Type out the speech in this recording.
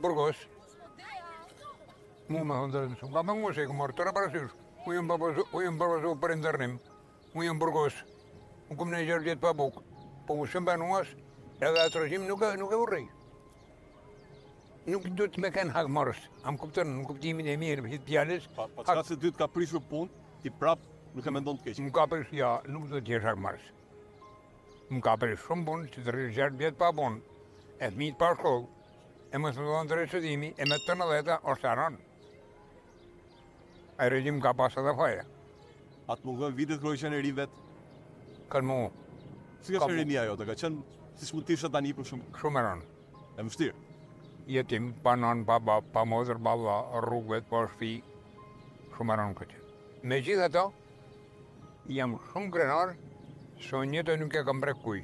Burgos. Mu me thënë drejtën, s'më ka pengu se i kam marrë tëra parasysh. Unë jam burgosu, unë jam burgosu për internim. Unë jam burgos. Unë kom nejt 6 vjet pa bukë. Po mu s'jam penu as, edhe atë regjim nuk e, nuk e urrej. Nuk duhet me kenë hakmarrës. A më kupton, në kuptimin e mirë, të fjalës. Pa, pa çka se ty të ka prishur punë, ti prap nuk e mendon të keq. Më ka prish, ja, nuk duhet të jesh hakmarrës. Më ka prish shumë punë që të rrish 6 vjet pa punë, e fëmijët pa shkollë, e mos me dhënë drejt studimi, e me të në dheta, është e rëndë. Ai regjim ka pas edhe faje. A të mungojnë vitet kur ke qenë i ri vet? Kanë mu. Si ka qenë rinia jote? Ka qenë siç mund të ishte tani për shembull? Shumë e rëndë. E vështirë. Jetim, pa nënë, pa babë, pa motër, pa vlla, rrugëve, pa shtëpi. Shumë e rëndë ka qenë. Megjithatë, jam shumë krenar se unë jetën nuk e kam prek kuj.